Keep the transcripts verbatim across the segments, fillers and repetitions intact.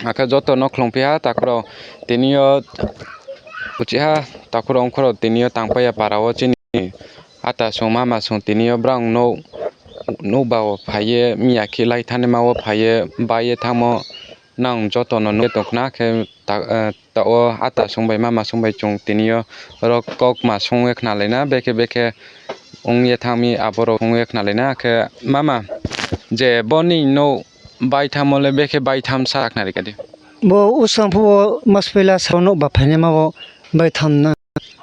Akhe joto no khlungphi ha, takhu rao tini yo uchih ha, takhu rao ongkhu rao tini yo tangpai ya para wo chini ata sung mama sung tini yo brang nouh, nouhba wo phai ye miya khe lai thanngnaima wo phai ye bai ye thanngmo nang joto no nuh ye tong khna khe ta-, eh, taoh wo ata sung bai mama sung bai chung tini yo oro kaukma sung ye khnalai na, bekhe bekhe ong ye thanng mi abo rao ong ye khnalai na. Khe mama, je bo ni nouh baithamo le bekhe baitham sa khnari ka di. Bo usang phuh wo mas poila sal wo nouhba phainaima wo baitham na.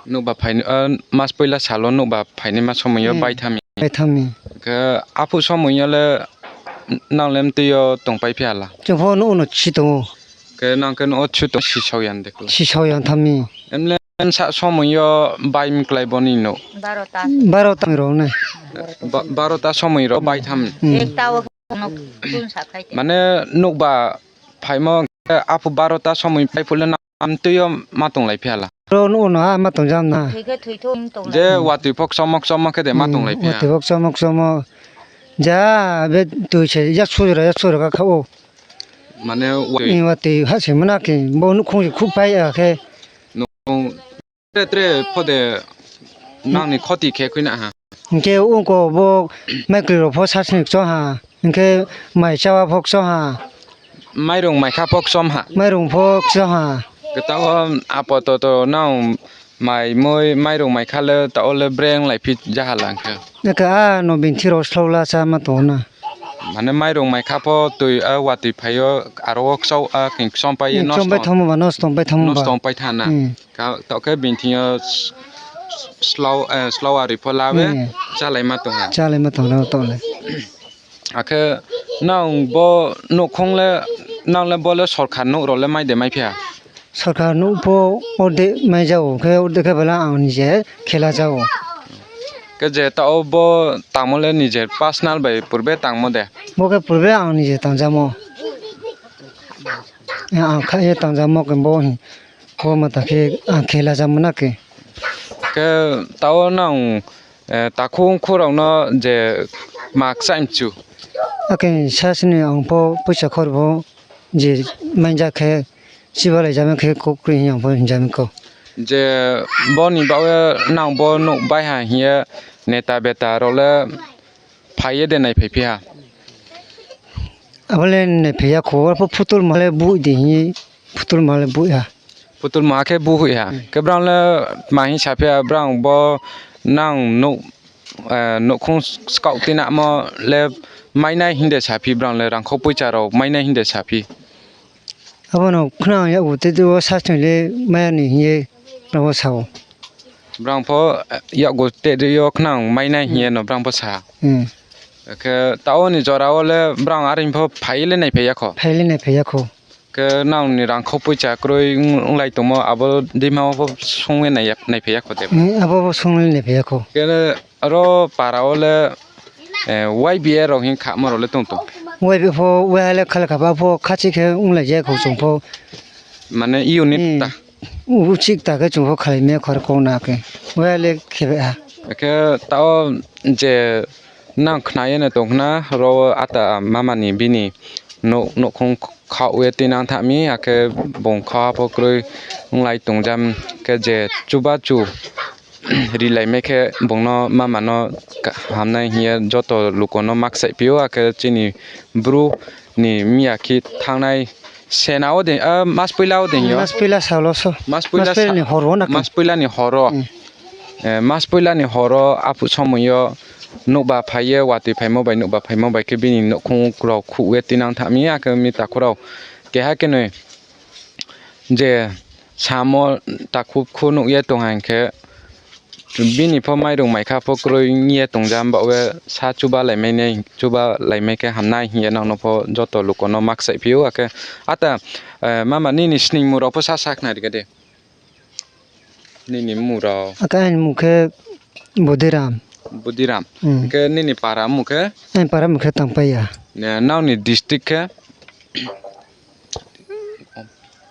Nouhba phai-, eh, mas poila sal wo nouhba phainaima somoi yo baitham mi. Baitham mi. Khe aphuh somoi yo le nang le mtui yo tongpai phi ha la? Chung pho nouh no si tong ou. Khe nang khe nouh wo si tong, sisao ya de khe. Sisao ya tham mi. Emle sa somoi yo bai mklái bo ni nouh? Barota rao nai. Ba-, barota somoi rao baitham. Mane nouhba phaimo khe aphuh barota somoi phai phuh le nang mtui yo ma tonglai phi ha la? Ro nouh no ha ma tongjam na. Je watoi pho kchommo kchommo khe de ma tonglai phi ha? Watoi pho kchommo kchommo. Ja, be toi se yaksura yaksura ka kha ou. Mane watoi hahsoingmo na khe, bo nouhkhong se khuhpai ya khe. Tre tre pho de nang ni khoti khe khui na ha. Hing khe ongko bo maikroi rao pho sasni kchom ha, hing khe mai cháwa pho kchom ha. Mairung maikha pho kchom ha. Mairung pho kchom ha. Khe taoh wo apato to nang mai moi mairung maikha le taoh wo le bre onglai phi jaha la khe. Akhe a no binthi rao slou la chá ma tong na. Mane mairung maikha pho toi a watoi phai yo aro wo kchau a khe kchompai ye kchompai thanngmo ba, nosto pai thanngmo ba. Nosto pai thanng na. Taoh khe binthi yo slou, eh, slou ari pho la ye chálaima tong ha. Chálaima tong na taoh le. Akhe nang bo nouhkhong le, nang le bo le sorkar nouh rao le mai de mai phi ha? Sorkar nouh pho ordek mai ja ou, khe ordek khe bala ang nije khela ja ou. Khe je taoh wo bo tangmo le nije personal bai purbe tangmo de? Bo khe purbe ang nije tangjamo. Ang kha ye tangjamo khe bo hing. Bo mata khe ang khela jamo na khe. Khe taoh wo nang, eh, takhu ongkhu rao no je ma kchaih mchu? Akhe sasni ang pho poicha khor bo je mai ja khe, chibalai jami khe kau kroi hing ye ang pho hing jami kau. Je bo ni baoh ye nang bo nouh bai ha hing ye neta beta rao le phai ye de naiphai phi ha? Abo le naiphai ya kho, arpho phutul ma le buh di hing ye, phutul ma le buh ya. Phutul ma khe buh hoih ha. Khe brang le tma hing saphi ha, brang bo nang nouh, eh, nouhkhong skaoh tinamo le mainai hing de saphi, brang le rangkhou poicha rao mainai hing de saphi? Abo no khnang yakgu tedi wo sasni le mai ya ni hing ye brang pho sa ou. Brang pho, eh, yakgu tedi yo khnang mainai hing ye no brang pho sa ha. Khe taoh wo ni jora wo le brang are pho phai le naiphai ya kho? Phai le naiphai ya kho. Khe nang ni rangkhou poicha kroi onglai tongmo abo deima wo pho sung ye nai-, naiphai ya kho de? Abo pho sung le naiphai ya kho. Khe aro para wo le, eh, Y B A rao hing khamo rao le tong tong? Y B A pho, Y ha le khale kha ba pho khachi khe onglai ya kho chung pho. Mane unit ta? Uchih ta khe chung pho khalai mi khor kong na khe. Y ha le khe bai ha. Khe taoh je nang khna ye no tong khna, ro ata mama ni bini nouh, nouhkhong khaoh ye tuinang tha mi, akhe bung kha pho kroi onglai tongjam khe je chubachu rilaimai khe bung no mama no ka-, hamnai hing ye joto luku no ma kchaihphi ou, akhe chini Bru ni miyakhe thanngnai sena wo de, ah, mas poila wo de hing yo? Mas poila sal wo so. Mas poila ni hor wo na khe? Mas poila ni hor wo. Eh, mas poila ni hor wo aphuh somoi yo nouhba phai ye, watoi phaimo bai, nouhba phaimo bai khe bini nouhkhong rao khuh ye tuinang tha mi, akhe mi takhu rao keha khe noi je samo takhu khu nuh ye tong ha hing khe, bini pho mairung maikha pho kroi ong ye tongjam baoh ye sa chuba laimai nai, chuba laimai khe hamnai hing ye nang no pho joto luku no ma kchaihphi ou, akhe ata, eh, mama nini sningmung rao pho sa sakhnari khe de. Nini mmung rao? Akhe aini mmung khe Budiram. Budiram. Khe nini para mmung khe? Aini para mmung khe Tangpaiya. Ne, nang ni district khe?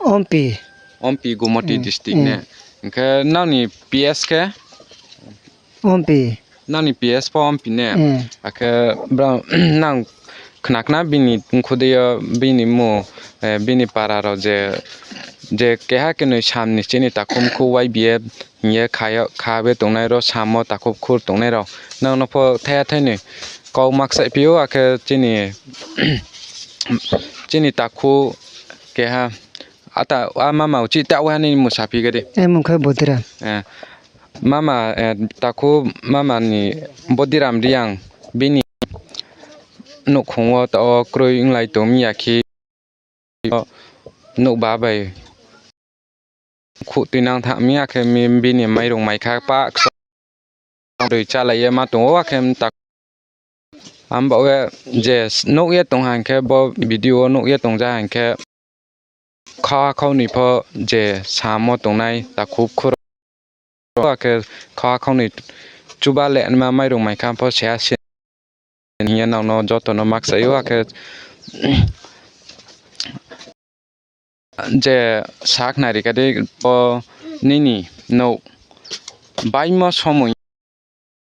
Ompi. Ompi, Gumoti district ne. Hing khe nang ni P S khe? Ompi. Nang ni P S pho Ompi ne? Akhe brang, nang khna khna bini mkhu dei yo bini mmung, bini para rao je, je keha kenoi sam ni chini takhu mkhu Y B A hing ye kha ye tongnai rao, sam wo takhu bkhur tongnai rao, nang no pho thaiha thainoi kau ma kchaihphi ou, akhe chini takhu keha, a mama uchih ta waiha nini mmung saphi khe di. Mung khe Bodiram. Mama, takhu mama ni Bodiram Reang, bini nouhkhong wo taoh wo kroi onglai tong mi ya khe, nouhba bai khuh tuinang thanng mi ya khe, bini mairung maikha pah ksa roi chálai ye ma tong ou, akhe mta. Abo ye je nuh ye tong ha hing khe, bo video wo nuh ye tong ja ha hing khe, khauha khaunoi pho je sam wo tongnai takhu bkhur rao, akhe khauha khaunoi chuba le naima mairung maikha pho se ha se hing ye nang no joto no ma kchaih ou, akhe je sakhnari kha di, bo nini nouh baimo somoing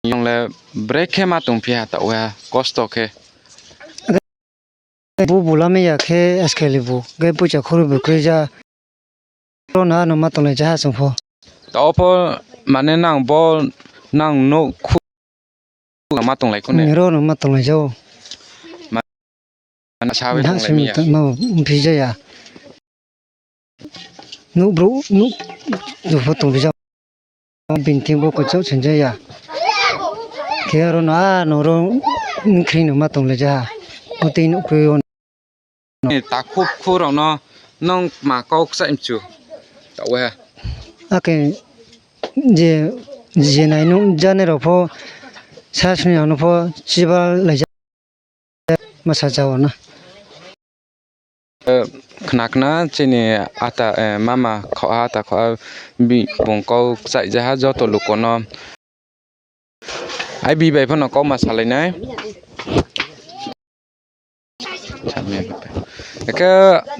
le brekhe ma tongphi ha taoh waiha kosto khe. Bu bu lamai ya khe, askali bu khe poicha khuru bu kroi ja. Ro no ano ma tonglai ja ha chung pho. Taoh pho mane nang bo, nang nouh khu ma tonglai kho ne? Ro no ma tonglai ja ou. Mane sa bai tonglai mi ya. Mphi ja ya. Nouh brouh, nouh, nouh pho tongphi ja. Bini thing bo kochouh sing ja ya. Khe aro no, a, no ro, nkhri no ma tonglai ja ha. Bo tei nouh kroi wo. Takhu khu rao no nung ma kau kchaih mchu. Taoh waiha. Akhe je, je nai nung janai rao pho, sasni rao no pho, chiba lai ja, ma sa ja ou na. Khna khna chini ata, mama khauha ata khauha, bung kau kchaih ja ha joto luku no. Ai bi bai pho no kau ma salai nai. Khe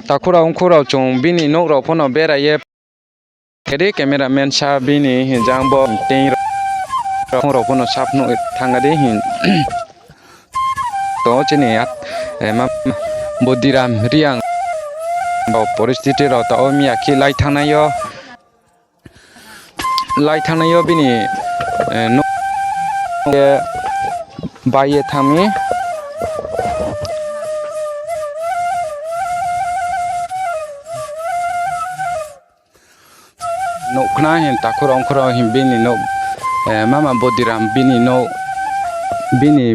takhu rao ongkhu rao chung bini nouh rao pho no berai ye. Khe di cameraman sa bini hing jang bo tei rao pho no sap nuh thanng di hing. To chini Bodiram Reang bo poristiti rao taoh wo miya khe lai thanngnai yo. Lai thanngnai yo bini nouh ye bai ye thanng mi. Nouh khna hing takhu rao ongkhu rao hing bini nouh, mama Bodiram bini,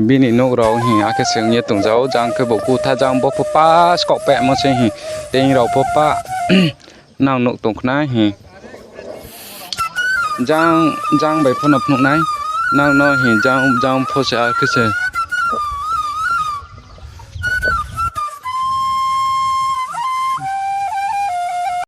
bini nouh rao hing akhe se ong ye tong ja ou, jang khe bo kutha jang bo pho pa skaoh pehmo se hing, tei rao pho pa nang nouh tong khna hing. Jang, jang bai pho no phnuh nai, nang no hing jang, jang pho se akhe se